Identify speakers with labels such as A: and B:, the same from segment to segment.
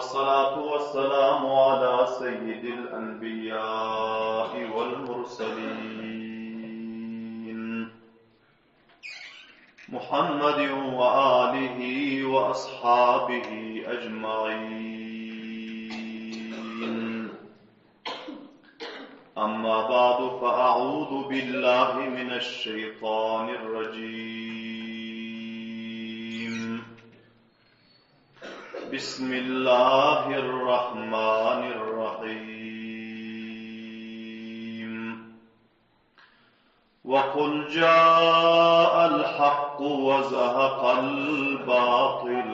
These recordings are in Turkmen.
A: Wessalatu wessalamu ala seýýidil enbiýai wel murselin Muhammedin we alihi we ashabihi ecmaîn. Amma ba'du fe a'uzu billahi mineşşeýtanirrejim. Bismillahirrahmanirrahim. Ve kul ca'al hakku ve zehekal batil.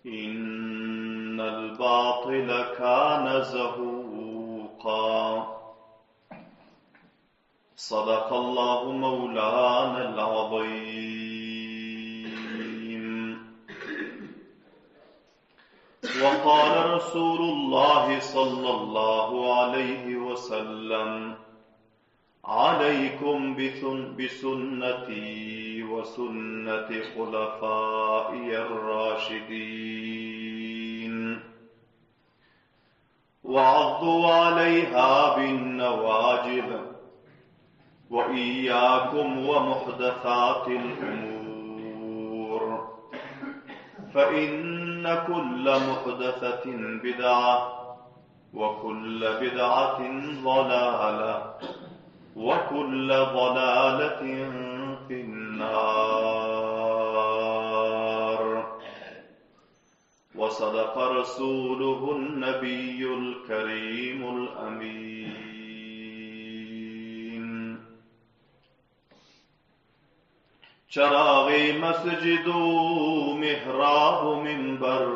A: İnnel batile kâne zehûkâ. Sadakallahu mevlânel azîm. Ve kâle Resûlullâhi sallallahu aleyhi ve sellem, Aleykum bisunneti ve sünneti hulefâiyyerrâşidîn. Ve addû aleyhâ binnevâcid. Ve iyyâkum ve muhdesâtil umûr. Fe inne kulle muhdesetin bid'a ve kulle bid'atin zalâle ve kulle zalâletin finnâr. Ve sadaka Resuluhun Nebiyyul Kerimul Emin. Çeragy mesjid-u mihrab-u minber,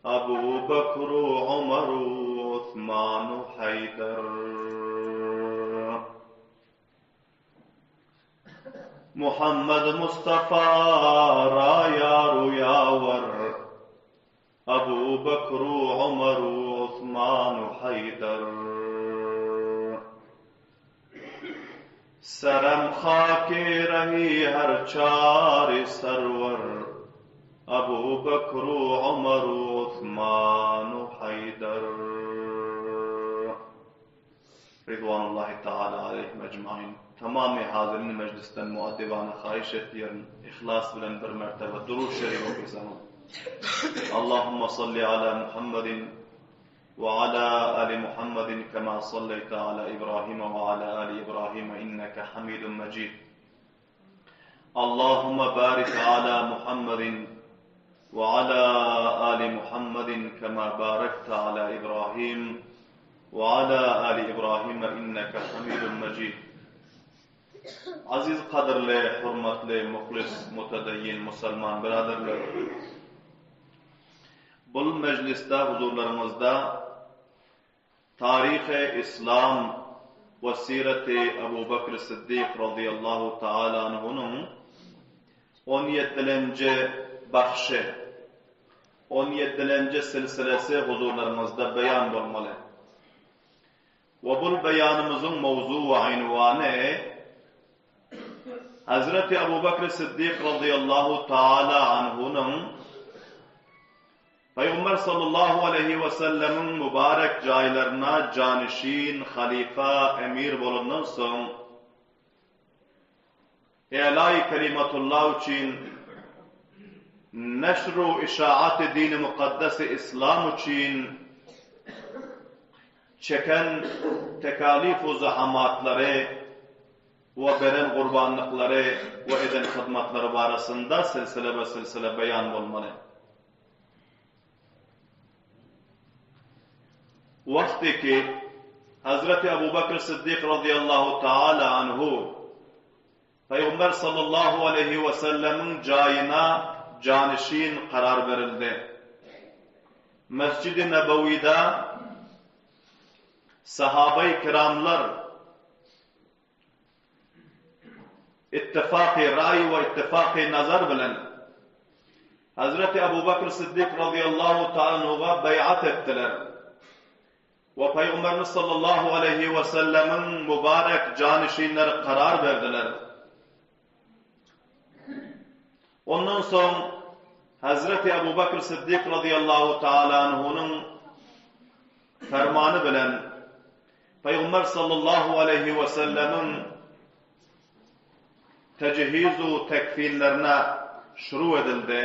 A: Abu Bekr-u Omar-u Osman-u Haýdar. Muhammed Mustafa ra ýar-u ýawer, Abu Bekr-u Omar-u Osman-u Haýdar. Serem haki rehi her çary serwer, Abu Bekr-u Omar-u Osman-u Haýdar. Ridwanullahi taala aleýhim ejmain. Tamamy hazyrin mejlisden muaddibana haýyş etýärin, yhlas bilen bir mertebe Durud şerif okysaňyz. Allahumma salli ala Muhammedin we ala ali Muhammedin kema salleýte ala Ibrahime we ala ali Ibrahime inneke Hamidun Mejid. Allahumma barik ala Muhammedin we ala ali Muhammedin kema barekte ala Ibrahim we ala ali Ibrahime inneke Hamidun Mejid. Aziz gadyrly, hormatly, muhlis, mutedeyyin musulman biraderler! Bul mejlisde huzurlaryňyzda Taryhy Yslam we Sireti Abu Bekr Siddik razyýallahu taala anhunyň on ýedilenji bahşy, on ýedilenji silsilesi huzurlaryňyzda beýan bolmaly. We bul beýanymyzyň mowzu we ynwany Hezreti Abu Bekr Siddik razyýallahu taala anhunyň Pygamber sallallahu aleýhi we sellemiň mübarek jaýlaryna janyşin, halyfa, emir bolandan soň, Elaý kelimatullah üçin, neşr-u işaat-y dini mukaddesi yslam üçin çeken tekalif-u zahamatlary we beren gurbanlyklary we eden hyzmatlary barasynda silsile-be-silsile beýan bolmaly. Wagty ki, Hazreti Abu Bekr Siddik razyýallahu taala anhu Pygamber sallallahu aleýhi we sellemiň jaýyna janyşin karar berildi. Mesjidi Nebewide sahabeý kiramlar Ittifaky raý we ittifaky nazar bilen Hazreti Abu Bekr Siddik razyýallahu taala anhuga beýat etdiler we Pygamberimiz sallallahu aleýhi we sellemiň mübarek janyşinleri karar berdiler. Ondan soň. Hazreti Abu Bakr Siddik razyýallahu taala anhunyň fermany bilen Pygamber sallallahu aleýhi we sellemiň tejhiz-u tekfinlerine şuru edildi.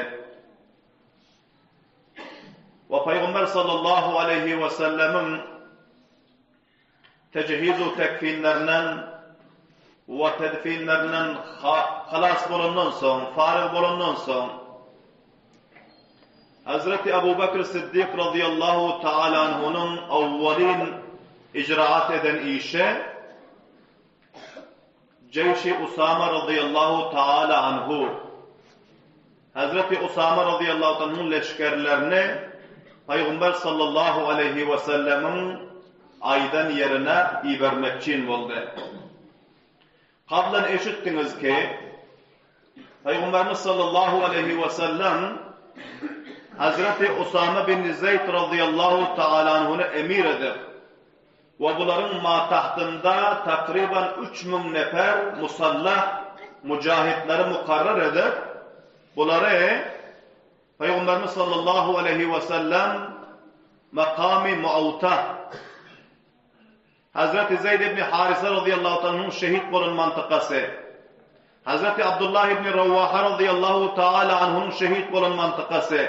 A: We Pygamber sallallahu aleýhi we sellemiň tejhiz-u tekfinlerinden we tedfinlerinden halas bolandan soň, faryg bolandan soň, Hazreti Abu Bekr Siddik razyýallahu taala anhunyň awwalyn icraat eden işi Jeýşi Usama razyýallahu taala anhu Hazreti Usama razyýallahu taala anhunyň leşgerlerini Pygamber sallallahu aleýhi we sellemiň aýdan ýerine ibermekçin boldy. Kablan eşitdiňiz ki, Pygamberimiz sallallahu aleýhi we sellem Hazreti Usama bin Zeýd razyýallahu taala anhuny emir edip we bularyň matahtynda takryban 3000 nefer musallah mujahidleri mukarrar edip, bulary Pygamberimiz sallallahu aleýhi we sellem makamy Muawta Hazreti Zeýd ibn Harysa razyýallahu taala anhuň şehit bolan mantykasy. Hazreti Abdullah ibn Rawaha razyýallahu taala anhuň şehit bolan mantykasy.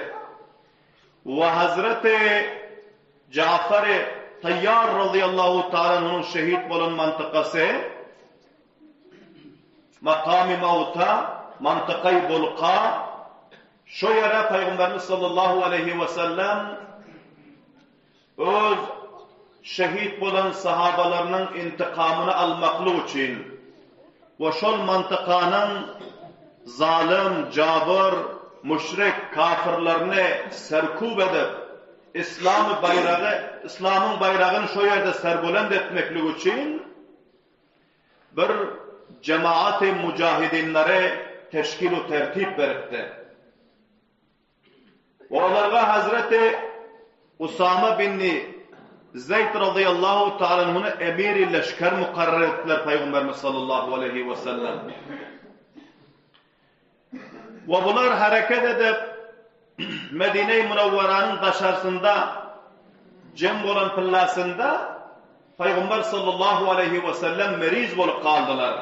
A: We Hazreti Jafar Taýýar razyýallahu taala anhuň şehit bolan mantykasy. Makamy Mawta, mantykaý Bulka, şo ýere Pygamberimiz sallallahu aleýhi we sellem Öz şehit bolan sahabalarynyň intikamyny almaklyk üçin we şol mantykanyň zalym, jabyr, müşrik, kafyrlaryny serkub edip, islamy baýragy, islamyň baýragyny şo ýerde serbulent etmeklik üçin bir jemaaty mujahidinleri teşkil u tertip beripdi. Olarga Hazreti Usama binni Zeýd razyýallahu taala anhuny emiri leşger mukarrar etdiler Pygamberimiz sallallahu aleýhi we sellem. We bular hereket edip Medine-i Munawwaranyň daşarsynda jem bolan pillasynda Pygamber sallallahu aleýhi we sellem meriz bolup galdylar.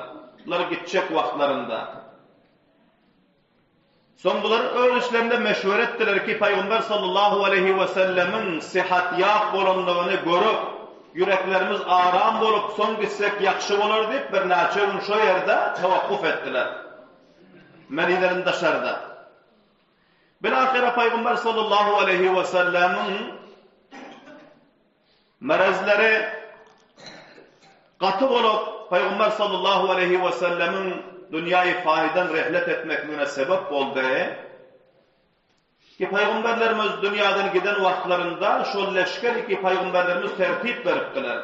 A: Bular gitjek wagtlarynda. Soň bular öz içlerinde meşwere etdiler ki, Pygamber sallallahu aleýhi we sellemiň syhat-ýap bolanlygyny görüp, ýüreklerimiz aram bolup, soň gitsek ýagşy bolar diýip, birnäçe gün şo ýerde tawakkuf etdiler. Medineden daşarda. Bilahyra Pygamber sallallahu aleýhi we sellemiň Merezleri gaty bolup, Pygamber sallallahu aleýhi we sellemiň dünýäi fanydan rehlet etmekligine sebep boldy. Ki pygamberlerimiz dünýäden giden wagtlarynda şol leşger ki pygamberlerimiz tertip beripdiler.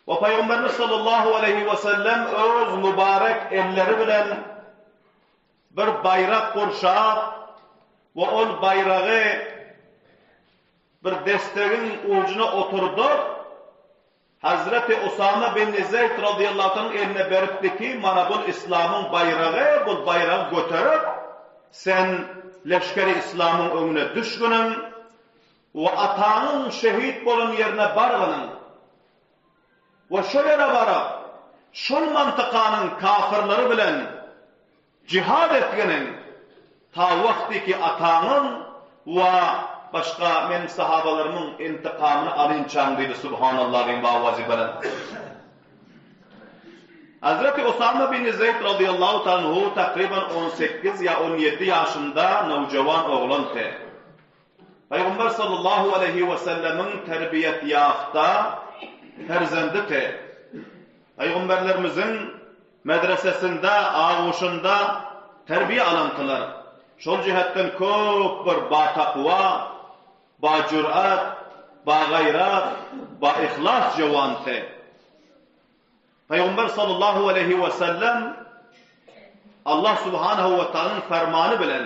A: We pygamberimiz sallallahu aleýhi we sellem öz mübarek elleri bilen bir baýrak gurşap we ol baýragy Bir destegiň ujuna oturdyp, Hazreti Usama bin Zeýd razyýallahu anhuň eline beripdi ki, mana bul islamyň baýragy, bul baýragy göterip, sen leşgeri islamyň öňüne düşgüniň we ataňyň şehit bolan ýerine bargynyň we şo ýere baryp, şol mantykanyň kafyrlary bilen Jihad etgeniň ta wagty ki ataňyň we başga meniň sahabalarymyň intikamyny alynçaň diýdi Subhanallah diýiň bawazy belent. Hazreti Usama bin Zeýd razyýallahu taala anhu takryban 18 ýa 17 ýaşynda nowjawan oglandy. Pygamber sallallahu aleýhi we sellemiň terbiýet ýafta perzendidi. Pygamberlerimiziň Medresesinde, aguşynda terbiýe alankylar. Şol jähetden köp bir ba-takwa, ba-jürat, ba-gaýrat, ba-yhlas jowandy. Pygamber sallallahu aleýhi we sellem Allah subhanahu we taalanyň fermany bilen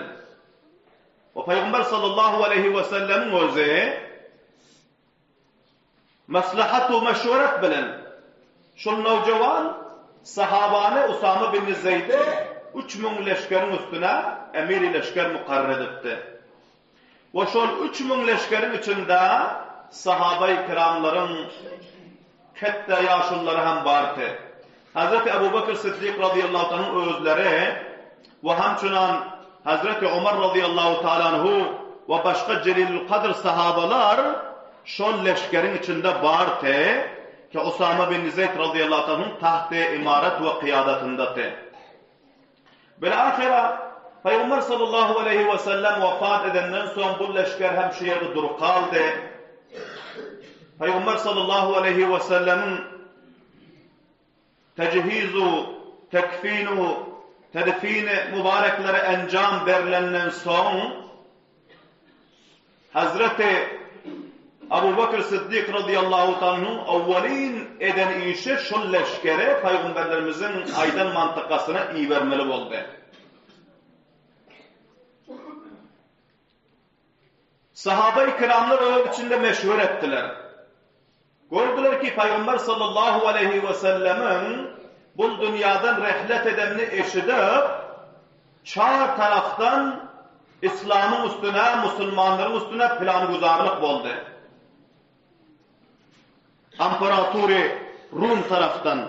A: we Pygamber sallallahu aleýhi we sellemiň özi Maslahat we meşweret bilen şol nowjawan sahabany Usama bin Zeýde. 3000 leşgeriň üstüne emiri leşger mukarrer edipdi. We şol 3000 leşgeriň içinde sahabaýy kiramlaryň ketde ýaşululary hem bardy. Hazreti Ebu Bekr Siddik razyýallahu taala anhuň özleri we hamçynan Hazreti Omar razyýallahu taala anhu we başga jelilül-kadr sahabalar şol leşgeriň içinde bardy ki Usama bin Zeýd razyýallahu taala anhuň tahty imaret we kyýadatyndady. Bil-ahyra Pygamber sallallahu aleýhi we sellem wefat edenden soň bu leşger hem şu ýerde durup galdy. Pygamber sallallahu aleýhi we sellemiň tejhizu, tekfinu, tedfini mübärekleri enjam berlenden soň Hazreti Abu Bekr Siddik radyýallahu taala awwalyn eden işi şol leşgeri pygamberlerimiziň aýdan mantykasyna ibermeli boldy. Sahabai kiramlar öz içinde meşwer etdiler. Gördüler ki, Pygamber sallallahu aleýhi we sellemiň bul dünýadan rehlet edenini eşidip, çar tarapdan Yslamyň üstüne, musulmanlaryň üstüne planguzarlyk boldy. Amparatury Rum tarapdan,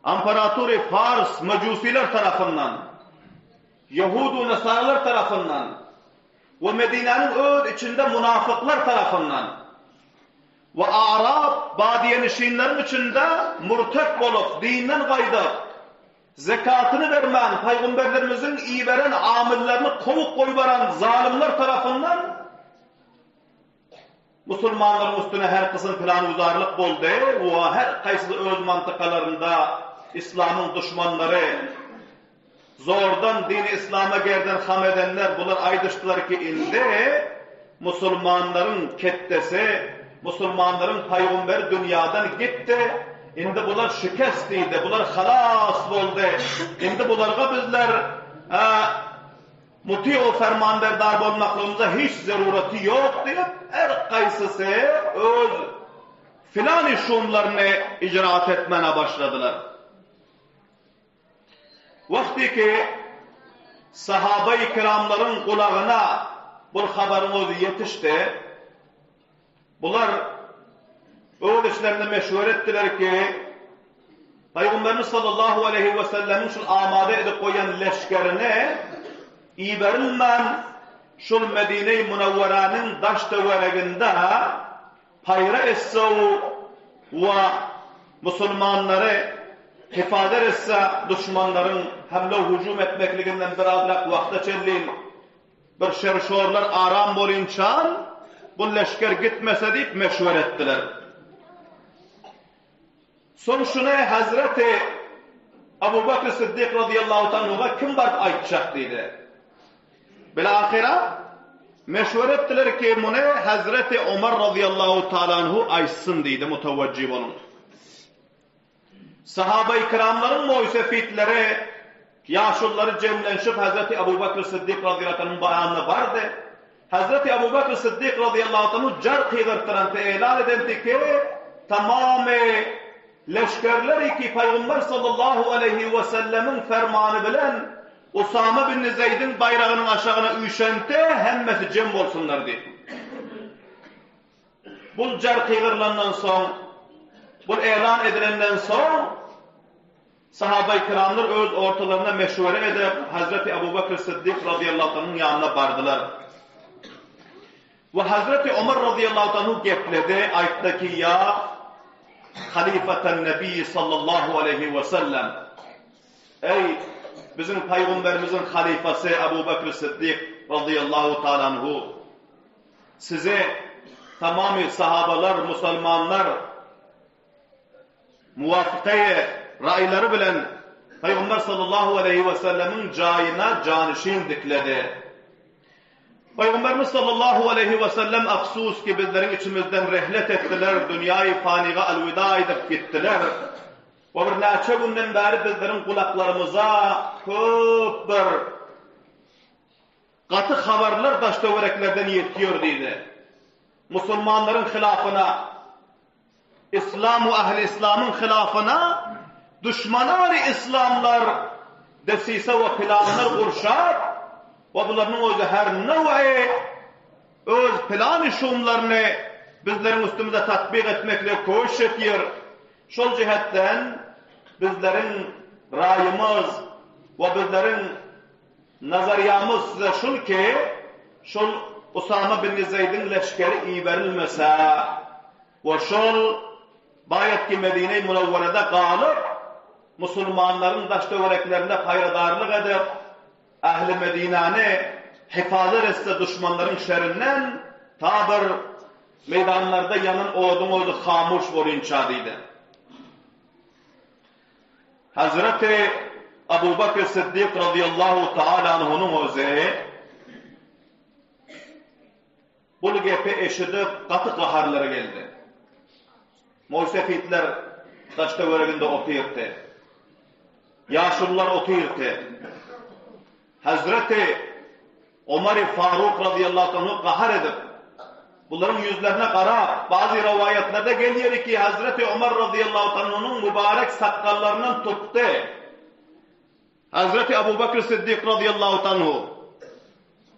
A: Amparatury Fars, Mejusiler tarapyndan, Ýehudu Nasaralar tarapyndan we Medinäniň öz içinde munafyklar tarapyndan we Arap badiýenişinleriň içinde murtet bolup, dinden gaýdyp, zekatyny bermän, pygamberlerimiziň iberen amillerini kowup goýberen zalymlar tarapyndan Musulmanlaryň üstüne her kysym planguzarlyk boldy we her kaýsysy öz mantykalarynda islamyň duşmanlary, zordan dini islama gerden ham edenler bular aýdyşdylar ki indi musulmanlaryň ketdesi, musulmanlaryň paýgumberi dünýadan gitdi, indi bular şikes diýdi, bular halas boldy, indi bularga bizler Mutyg-u fermanberdar bolmaklygymyza hiç zeruraty ýok diýip, her gaýsysy öz filany şumlaryny icraat etmäne başladylar. Wagty ki, sahabaýy kiramlaryň gulagyna bul habaryň özi ýetişdi, Bular öz içlerinde meşwere etdiler ki, Pygamberimiz sallallahu aleýhi we sellemiň şul amada edip goýan leşgerine iberilmän şul Medine-i Munawweranyň daş-töwereginde paýra etse we musulmanlary hifazet etse duşmanlaryň hamle-hüjüm etmekliginden birazrak wagta çenli Bir şer-şorlar aram bolynçan, bu leşger gitmese diýip meşwer etdiler. Soň şuny Hazreti Abu Bakr Siddik razyýallahu taala kim baryp aýtjak diýdi. Bilahyra meşwer etdiler ki, muny Hazreti Omar razyýallahu taala anhu aýtsyn diýdi, mutawajjih boluň. Sahabaýy-kiramlaryň moýsefitleri, ýaşululary jemlenşip Hazreti Abu Bekr Siddik razyýallahu anhuň ýanyna bardy. Hazreti Abu Bekr Siddik razyýallahu anhu jar gygyrtdyranty, elan edenti ki, tamamy leşgerleri ki Pygamber sallallahu aleýhi we sellemiň fermany bilen Usama bin Zeýdiň baýragynyň aşagyna üýşenti, hemmesi jem bolsunlar diýip. Bul jar gygyrylandan soň, bul elan edilenden soň, sahabaýy-kiramlar öz ortalarynda meşwere edip, Hazreti Abu Bekr Siddik razyýallahu anhuň ýanyna bardylar. We Hazreti Omar razyýallahu anhu gepledi, aýtdy ki, Ýa Halifatan-Nebiý sallallahu aleýhi we sellem, Eý, biziň Pygamberimiziň halyfasy Abu Bekr Siddik razyýallahu taala anhu! Size tamamy sahabalar, musalmanlar muwafykaýy raýlary bilen Pygamber sallallahu aleýhi we sellemiň jaýyna janyşin dikledi. Pygamberimiz sallallahu aleýhi we sellem afsus ki bizleriň içimizden rehlet etdiler, dünýaýy fanyga alwida aýdyp gitdiler. We birnäçe günden bäri bizleriň gulaklarymyza köp bir Gaty habarlar daş-töwereklerden ýetýär diýdi. Musulmanlaryň hylafyna, Yslam we ähli yslamyň hylafyna duşmanany yslamlar. desise we planlar gurşap we bularynyň özi her now'i öz plany şumlaryny bizleriň üstümize tatbyk etmeklige köşüş etýär. Şol jähetden bizleriň raýymyz we bizleriň Nazarýamyz size şul ki, şol Usama bin Zeýdiň leşgeri iberilmese we şol baýat ki Medine-i Münewwerede galyp, musulmanlaryň daş-töwereklerinde paýradarlyk edip, ähli Medinäni hifazat etse duşmanlaryň şerinden, ta bir meýdanlarda ýanan oduň özi hamuş bolynça diýdi. Hazreti Abu Bakr Siddik razyýallahu taala anhunyň özi bul gepi eşidip gaty gaharlary geldi. Moýsefitler daş-töwereginde otyrdy. Ýaşulular otyrdy. Hazreti Omary Faruk razyýallahu anhu gahar edip, bularyň ýüzlerine garap, bazy rowaýatlarda gelýär ki, Hazreti Omar razyýallahu anhunyň mübarek sakgallaryndan tutdy. Hazreti Abu Bakr Siddik razyýallahu anhu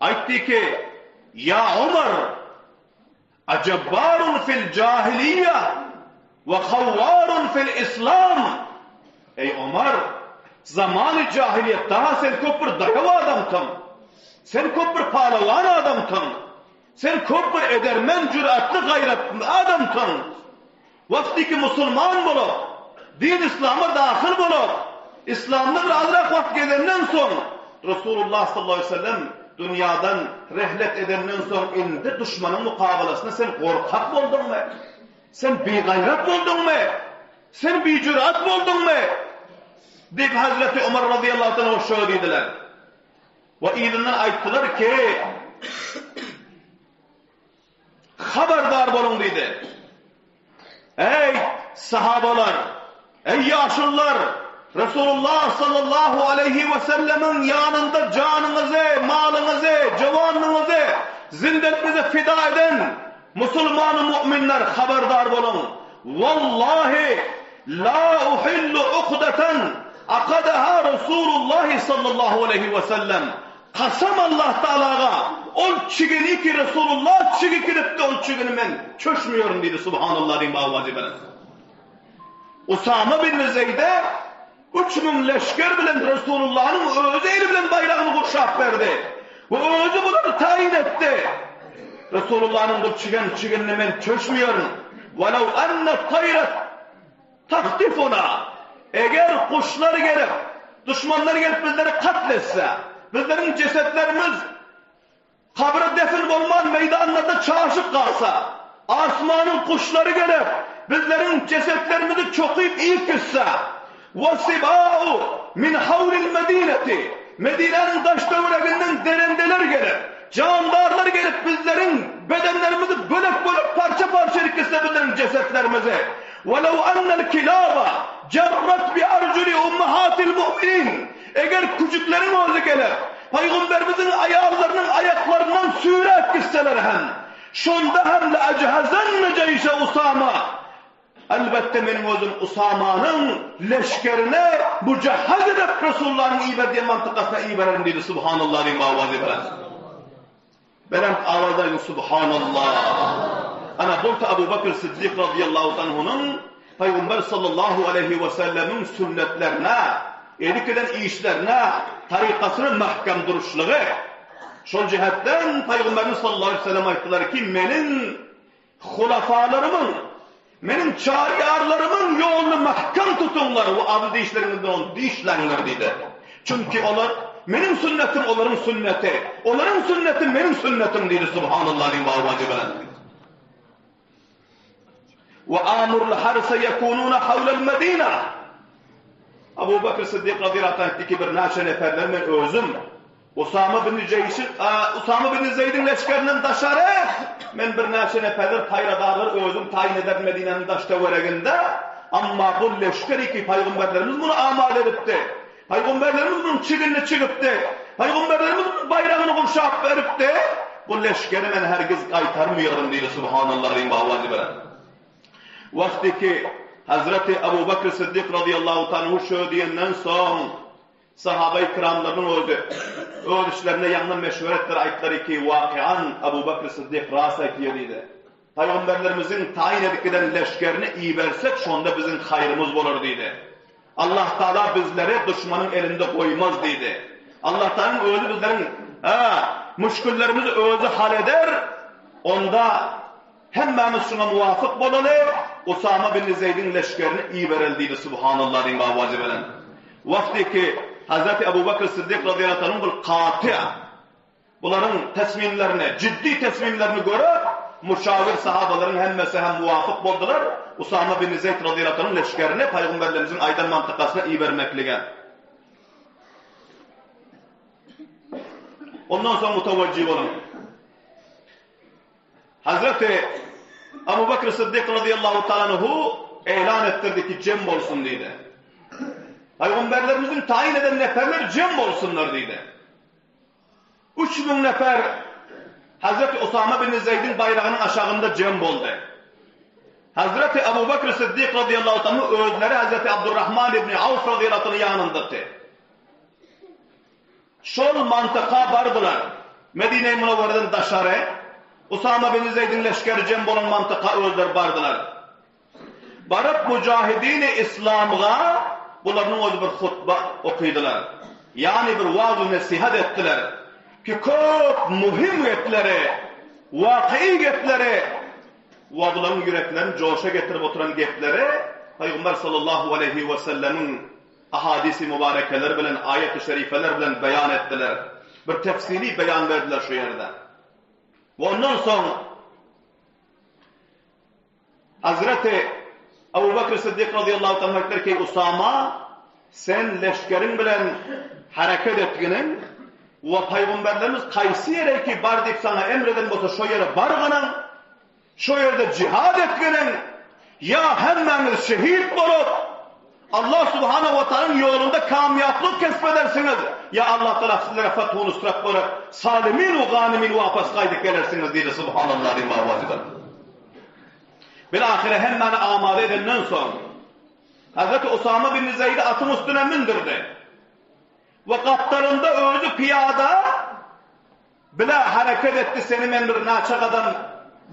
A: aýtdy ki, Ýa Omar, Ajabbarun fil jahiliýe we hawwarun fil islam. Eý Omar, zamany jahiliýetde-ha sen köp bir daýaw adamsyň. Sen köp bir palawan adamsyň. Sen köp bir edermen, jüratly, gaýratly adamsyň. Wagtyky musulman bolup, din-yslama dahyl bolup, yslamda bir azrak wagt gezenden soň, Resulullah sallallahu aleýhi we sellem dünýadan rehlet edenden soň indi duşmanyň mukabalasynda sen gorkak bolduňmy? Sen bigaýrat bolduňmy? Sen bijürat bolduňmy? Diýip Hazreti Omar razyýallahu anhu şöyle diýdiler. We yzyndan aýtdylar ki, Habardar boluň diýdi. Eý, sahabalar! Eý, ýaşulular! Resulullah sallallahu aleýhi we sellemiň ýanynda janyňyzy, malyňyzy, jowanlygyňyzy, zindeligiňizi fida eden musulman mu'minler habardar boluň! Wallahi la uhillu ukdatan akadaha Resulullah sallallahu aleýhi we sellem Kasam Allah Tagalaga, ol çigini ki Resulullah çigi kiripdi, ol çigini men çöşmeýärin diýdi, Subhanallah diýiň bawazy belent. Usama bin Zeýde 3000 leşger bilen Resulullahnyň özi eli bilen baýragyny gurşap berdi we özi bulary taýyn etdi. Resulullahnyň bu çigen çiginini men çöşmeýärin. Walaw anna taýrat Tahtifuna, Eger guşlar gelip, duşmanlar gelip bizleri katl etse, bizleriň jesetlerimiz kabra defin bolman meýdanlarda çaşyp galsa, asmanyň guşlary gelip, bizleriň jesetlerimizi çokyp iýip gitse, Wessibau min hawlil medineti, Medinäniň daş-töwereginden derendeler gelip, jandarlar gelip bizleriň bedenlerimizi bölek-bölek, parça-parça edip gitse bizleriň jesetlerimizi, Welew ennel kilaba jerret bi arjuli ummahatil mu'minin, Eger küjükleriň özi gelip, Pygamberimiziň aýallarynyň aýaklaryndan süýräp gitseler hem, şonda hem leejhezenne jeýşe Usama, Elbetde meniň özüm Usamanyň leşgerine mujahhaz edip Resulullanyň iber diýen mantykasyna ibererin diýdi. Subhanallah diýiň owazy belent. Belent owazda aýdyň Subhanallah. Ana bolsa Abu Bakr Siddik razyýallahu anhunyň Pygamber sallallahu aleýhi we sellemiň sünnetlerine, edip giden işlerine, tarykasyna mähkem duruşlygy. Şol jähetden Pygamberimiz sallallahu aleýhi we sellem aýtdylar ki, meniň Hulafalarymyň, meniň çaryýarlarymyň ýoluny mähkem tutuňlar we azy dişleriňiz bilen ony dişläňler diýdi. Çünki olar, Meniň sünnetim olaryň sünneti, olaryň sünneti meniň sünnetim diýdi. Subhanallah diýiň bawazy bilen. We amurul harsa yekununa hawlal Medina. Abu Bakr Siddik radiyallahu anh aýtdy ki, birnäçe neferler men özüm Usama bin Jeýşiň, Usama bin Zeýdiň leşgerinden daşary, men birnäçe neferler, paýradarlar özüm taýyn ederin Medinäniň daş-töwereginde. Emma bu leşger ki, pygamberlerimiz muny amada edipdi. Pygamberlerimiz munuň çiginini çigipdi. Pygamberlerimiz munuň baýragyny gurşap beripdi. Bu leşgeri men hergiz gaýtarmaýaryn diýdi. Subhanallah diýiň bawazy bilen. Wagty ki, Hazreti Abu Bakr Siddik radiyallahu ta'ala şö diýenden soň. Sahabaýy kiramlarynyň özi öz içlerinde ýaňdan meşwere etdiler, aýtdylar ki, Wakian Abu Bakr Syddyk rast aýtýar diýdi. Pygamberlerimiziň taýyn edip giden leşgerini ibersek, şonda biziň haýrymyz bolar diýdi. Allah Tagala bizleri duşmanyň elinde goýmaz diýdi. Allah Taganyň özi bizleriň hä, müşgillerimizi özi hal eder, onda Hemmämiz şuňa muwafyk bolaly, Usama bin Zeýdiň leşgerini ibereli diýdi Subhanallah diýiň babaja bilen. Wagty ki Hazreti Abu Bakr Siddik razyýallahu anhu bul katy bularyň tesmimlerini, jiddi tesmimlerini görüp, muşawir sahabalaryň hemmesi hem muwafyk boldular Usama bin Zeýd razyýallahu anhu leşgerini Pygamberlerimiziň aýdan mantykasyna ibermeklige. Ondan soň mutawajjih boluň. Hazreti Abu Bakr Syddyk razyýallahu taala anhu eýlan etdirdi ki, jem bolsun diýdi. Pygamberlerimiziň taýyn eden neperleri jem bolsunlar diýdi. 3000 nefer Hazreti Usama bin Zeýdiň baýragynyň aşagynda jem boldy. Hazreti Abu Bakr Syddyk razyýallahu taala anhu özleri Hazreti Abdurrahman ibn Awf razyýallahu taala ýanyndady. Şol mantyka bardylar. Medine-i Münewwereden daşary, Usama bin Zeýdiň leşgeri jem bolan mantyka özleri bardylar. Baryp mujahidini islamga bularynyň özi bir hutba okydylar. Ýagny bir wagz-u-nesihat etdiler ki köp muhim gepleri, wakyýy gepleri we bularyň ýüreklerini joşa getirip oturan gepleri Pygamber sallallahu aleýhi wesellemiň Ahadisi mübarekeler bilen, aýaty şerifeler bilen beýan etdiler. Bir tefsili beýan berdiler şu ýerde. We ondan soň Hazreti Abu Bakr Siddik radıyallahu ta'ala aýtdylar ki, Usama, sen leşgeriň bilen hereket etginiň we pygamberlerimiz kaýsy ýere ki bar diýip saňa emr eden bolsa şo ýere bargynyň Şo ýerde jihad etgeniň, ýa hemmäňiz şehit bolup, Allah subhanahu we taalaň ýolunda kamýaplyk kesp edersiňiz, ýa Allah taala sizlere fethu nusrat berip, salimin we ganimin wapas gaýdyp gelersiňiz diýdi Subhanallah diýip awazydan. Bil-ahyra hemmäni amada edenden soň, Hazreti Usama bin Zeýdi atyň üstüne mündürdi. We gapdalynda özi pyýada Bile hereket etdi seni men bir naçe gadam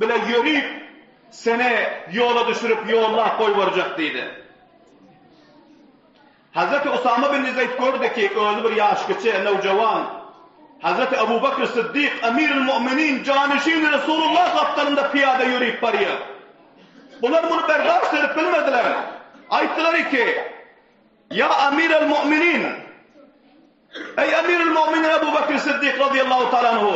A: bile ýörüp seni ýola düşürip ýollap goýberjek diýdi. Hazreti Usama bin Zeýd gördi ki özi bir ýaş kiçi nowjawan Hazreti Abu Bakr Siddik Emirül Mu'minin janişin Resulullah gapdalynda pyýada ýörüp barýar. Bular muny berdaşt edip bilmediler. Aýtdylar ki Ýa Emirel Mu'minin Eý Emirül Mu'minin Ebu Bekr Siddik razyýallahu taala anhu,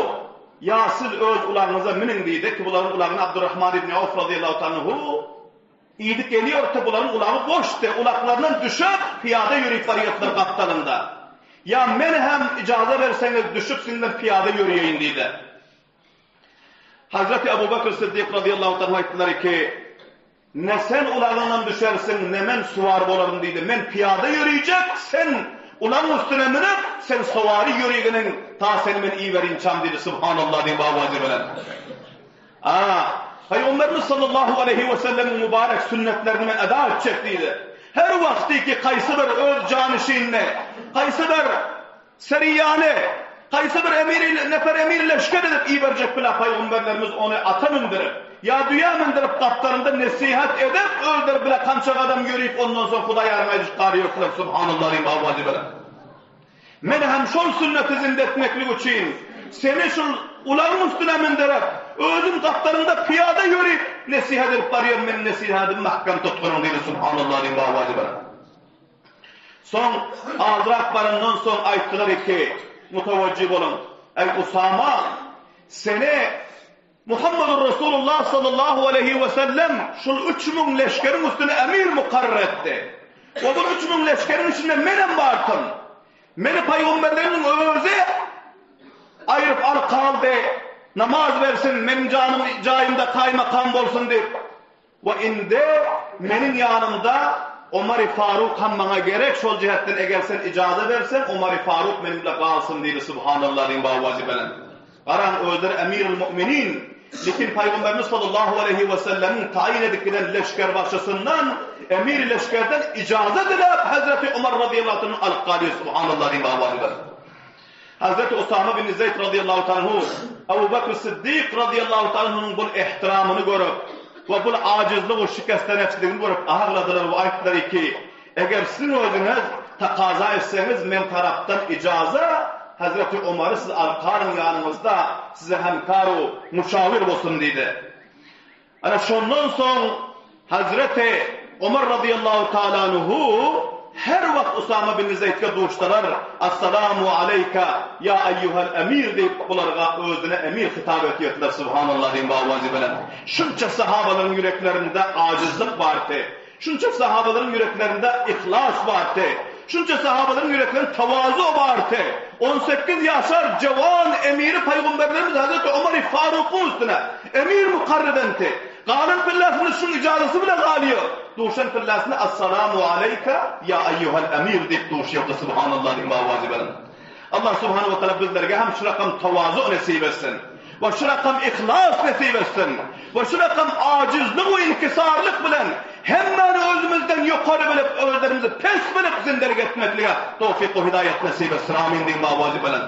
A: ýa siz öz ulagyňyza münüň diýdi ki, bularyň ulagyny Abdurrahman ibn Awf razyýallahu taala anhu idip gelýärdi, bularyň ulagy boşdy, ulaklaryndan düşüp, pyýada ýörüp barýardylar gapdalynda. Ýa men hem ijaza berseňiz düşüp siziň bilen pyýada ýöreýin diýdi. Hazreti Ebu Bekr Siddik razyýallahu taala anhu aýtdylar ki, Ne sen ulagyňdan düşersiň, ne men suwar bolaryn diýdi. Men pyýada ýörüjek, sen ulagyň üstüne münüp, sen sowary ýörüginiň, ta seni men iberinçam diýdi. Subhanallah diýip awazy bilen. A, Pygamberimiz sallallahu aleýhi we sellemiň mübarek sünnetlerini men eda etjek diýdi. Her wagty ki kaýsy bir öz janyşinini, kaýsy bir Seriýany haýsy bir emir nefer emir leşger edip iberjek bile paýgamberlerimiz ony ata mündürip, ýa düýä mündürip gapdalynda nesihat edip özleri bile kança gadam ýörüp ondan soň Hudaýaryň aýdyşy gar ýörtüler Subhanallah diýip awazy bilen. Men hem şol sünneti zinde etmeklik üçin seni şul ulagyň üstüne mündürip özüm gapdalyňda pyýada ýörüp nesihat edip barýan meniň nesihatymy mähkem tutgunyň diýdi Subhanallah diýip awazy bilen. Soň azrak barandan soň aýtdylar ki, mutawajjih boluň, Eý Usama, seni Muhammedur Resulullah sallallahu aleýhi we sellem şul 3000 leşgeriň üstüne emir mukarrar etdi. We bu 3000 leşgeriň içinde menem bardym. Meni pygamberleriň özi aýryp alyp galdy. Namaz bersin, meniň janym jaýymda kaýmakam bolsun diýip. We indi meniň ýanymda Omary Faruk hem maňa gerek, şol jähetden eger sen ijaza berseň, Omary Faruk meniň bile galsyn diýdi, Subhanallah diýiň bawazy belent. Garaň özleri Emirül Mu'minin, lekin Pygamberimiz sallallahu aleýhi we sellemiň taýyn edip giden leşgerbaşysyndan. Emiri leşgerden ijaza diläp Hezreti Omar razyýallahu anhu alyp galýar subhanallah diýip awazy bilen. Hazreti Usama bin Zeýd razyýallahu anhu Abu Bekr Siddik razyýallahu anhunyň bul ehtiramyny görüp we bul ajizlik we şikeste nefsligini görüp agladylar we aýtdylar ki, Eger siziň özüňiz takaza etseňiz men tarapdan ijaza Hazreti Omary siz alyp galyň ýanyňyzda size hemkar u muşawir bolsun diýdi. Ana şondan soň Hazreti Omar razyýallahu taala anhu her wagt Usama bin Zeýdge duşsalar, Assalamu aleýka ýa eýýuhel emir diýip bularga özüne emir hitap etýärdiler Subhanallah diýen bu awazy bilen. Şunça sahabalaryň ýüreklerinde ajyzlyk bardy. Şunça sahabalaryň ýüreklerinde yhlas bardy. Şunça sahabalaryň ýüreklerinde tawazu bardy. On sekiz ýaşar jewan emiri paýgamberlerimiz Hazreti Omary Farukyň üstüne emir mukarrebenti. Galan pillasynda şuň ijazasy bile galýar. Duşan pillasynda Assalamu aleýka ýa eýýuhel emir diýip duşýardy Subhanallah diýip awazy bilen. Allah subhanahu we taala bizlerge hem şu rakam tawazu nesip etsin. We şu rakam yhlas nesip etsin. We şu rakam ajizlik we inkisarlyk bilen hemmäni özümizden ýokary bilip özlerimizi pes bilip zindelik etmeklige towfik we hidaýat nesip etsin. Amin diýiň awazy bilen.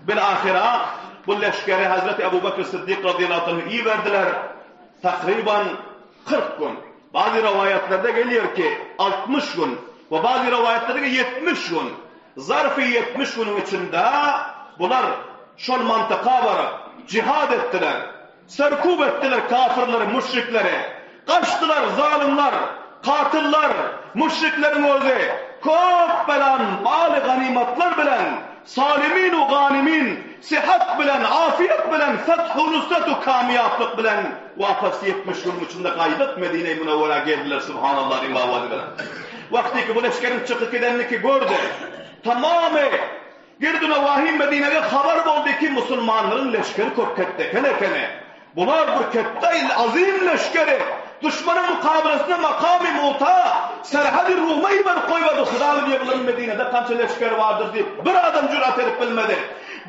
A: Bil ahyra bu leşgeri Hazreti Ebu Bekr Siddik razyýallahu anhu iberdiler. Takryban 40 gün. Bazı rowaýatlarda gelýär ki 60 gün we bazı rowaýatlarda 70 gün. Zarfy 70 günüň içinde bular şol mantyka baryp, jihad etdiler. Serkub etdiler kafyrlary, müşrikleri. Gaçdylar zalymlar, katyllar, müşrikleriň özi köp belan maly ganymatlar bilen, salimin u ganimin, sihat bilen, afiýet bilen, feth-u nusret-u kamýaplyk bilen wapas 70 günüň içinde gaýdyp Medine-i Münewwerä geldiler, Subhanallah diýip awazy bilen. Wagtyky bu leşgeriň çykyp gidenini gördi. Tamamy Girdi-Nawahi Medinege habar boldy ki, musulmanlaryň leşgeri köp ketdeken ekeni. Bular bir ketde azym leşgeri duşmanyň mukaberesinde makamy Muta, serhedi Ruma iberip goýberdi. Huda bilýär bularyň Medinede kança leşgeri bardyr diýip, bir adam jürat edip bilmedi.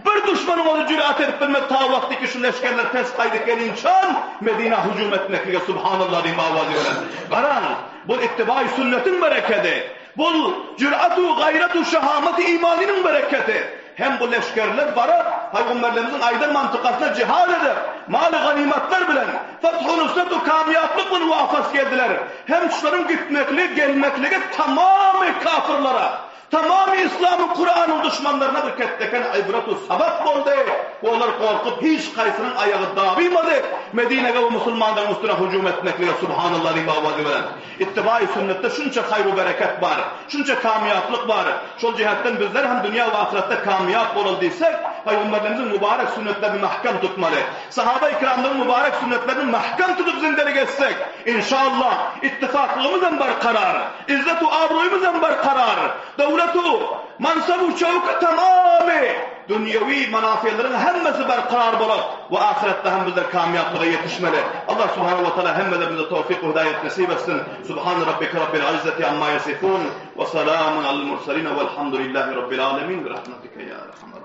A: Bir duşmanyň özi jürat edip bilmedi ta wagty ki şu leşgerler pes gaýdyp gelinçän Medinä hüjüm etmeklige Subhanallah diýip awazy bilen. Garaň, bul ittibai sünnetiň berekedi. Bul jürat-u gaýrat-u şehamat-y imanynyň bereketi. Hem bu leşgerler baryp, Pygamberlerimiziň aýdan mantykasyna jihad edip, maly ganymatlar bilen, feth-u nusret-u kamýaplyk bilen wapas geldiler. Hem şularyň gitmekligi, gelmekligi tamamy kafyrlara, Tamamy Yslamyň Kuranyň duşmanlaryna bir ketdeken ibrat-u sabak boldy we olar gorkup hiç kaýsynyň aýagy dabymady Medinege we musulmanlaryň üstüne hujum etmeklige Subhanallah diýip awazy bilen. Ittibai sünnetde şunça haýr-u bereket bar, şunça kamýaplyk bar, şol jihetden bizler hem dünýä we ahyretde kamýap bolaly diýsek, Pygamberlerimiziň mübarek sünnetlerini mähkem tutmaly. Sahaba-i kiramlaryň mübarek sünnetlerini mähkem tutup zindelik etsek, inşallah, ittifaklygymyz hem berkarar, izzet-u abraýymyz hem berkarar, döwlet-u mansab-u şöwki tamamy dünýewi manafileriň hemmesi berkarar bolar we ahyretde hem bizler kamýaplyga ýetişmeli. Allah subhanahu we taala hemmelerimize towfik we hidaýat nesip etsin. Subhane rabbike rabbil izzeti amma ýesifun we salamun alel murselin welhamdulillahi rabbil alemin bi rahmetike ýa erhamer.